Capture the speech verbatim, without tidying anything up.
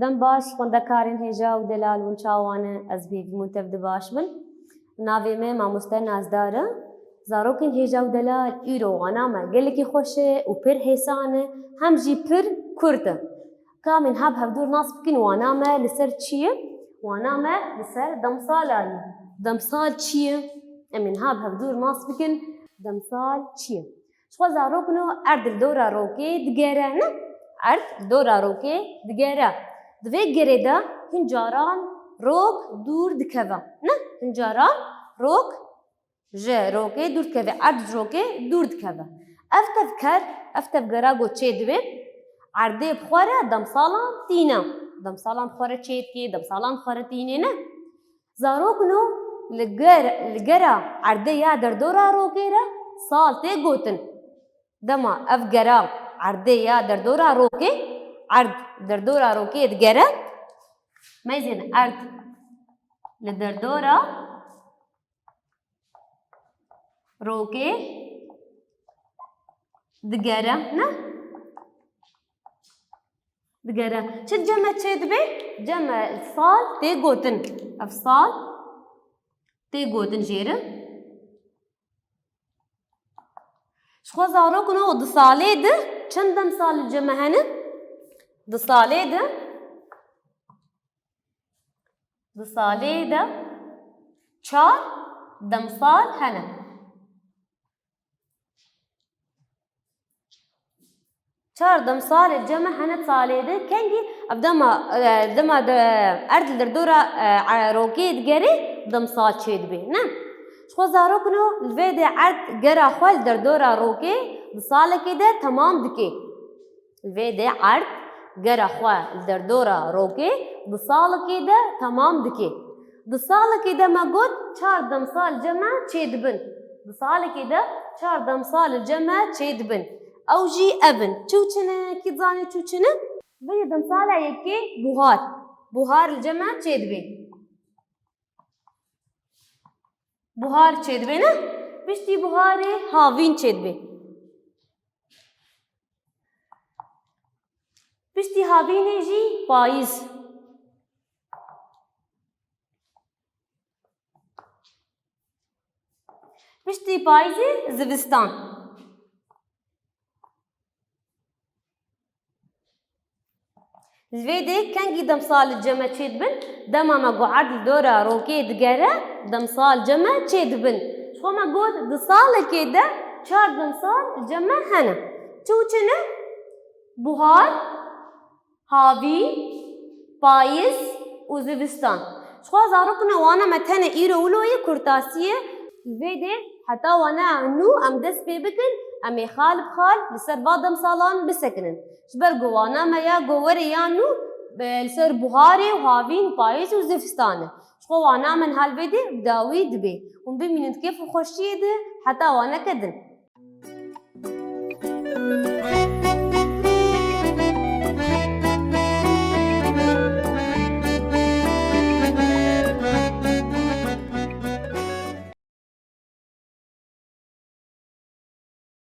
Baş, xwendekarên hêja û delal hûn çawa ne? Ez bi hêvî hûn tev de baş bin. Navê me mamoste Nazdar e. Zarokên hêja û delal, îro wana me gelekî xweş e û pir hêsan e, hem jî pir kurt e. Ka em ên ha bi hevdûr nas bikin, wana me li ser çi ye? Wana me li ser demsala ye. Demsal çi ye? Em ên ha bi hevdûr nas bikin, demsal çi ye? Ji xwe zarok no, erd li dora rokê digere, ne? Erd li dora rokê digere. Di vê gerê de hin caran rok dûr dikeve, ne? Hin caran rok ji rokê dûr dikeve, erd ji rokê dûr dikeve. Ev tevker, ev tevgera ku çêdibe, erdê bi xwe re demsalan tîne. Demsalan bi xwe re çêdikê, demsalan bi xwe re tînê, ne? Zarok no li ger-, li gera erdê ya derdora rokê re sal tê gotin. Dema ev gera erdê ya derdora rokê, erd derdora rokê digere, meyzên erd li derdora rokê digere, ne? Digere. Çi ceme çêdibe? Ceme sal tê gotin. Ev sal tê gotin jêrin. Ji xwe zarok no, di salê de çend demsal li ceme hene? Di salê de, di salê de çar demsal hene. Çar demsal li ceme hene salê de. Kengî ev dema, e, dema de erd li derdora, e, e, rokê digerê, demsal çêdibe, ne? Ji xwe zarok no, li vê de erd gera xwe li derdora rokê di salekê de temam dike. Li vê de erd gera xwe li derdora rokê di salekê de temam dike. Di salekê de me got çar demsal ceme çêdibin. Di salekê de çar demsal ceme çêdibin. Ew jî ev in. Çi û çi ne? Kî dizane çi û çi ne? Vê demsala yekê buhar. Buhar li ceme çêdibe. Buhar çêdibe, ne? Piştî buharê havîn çêdibe. Piştî havînê jî payîz. Piştî payîzê zivistan. Li vê dê kengî demsal li ceme çêdibin, dema me got erd li dora rokê digere, demsal ceme çêdibin. Ji xwe me got di salekê de çar demsal li ceme hene. Çi û çi ne? Buhar, havîn, payîz û zivistan. Ji xwe zarok ne, wana me tenê îro wilo ye, kurtasî ye. Li vê dê heta wana nû em dest pê bikin, em ê xal bi xal li ser va demsalan bisekinin. Ji ber ku wana me ya ku were ya nû, e, li ser buharê û havîn, payîz û zivistan e. Ji xwe wana me niha li vê dê bi dawî dibe. Hûn bimînin di kêf û xweşiyê de heta waneke din.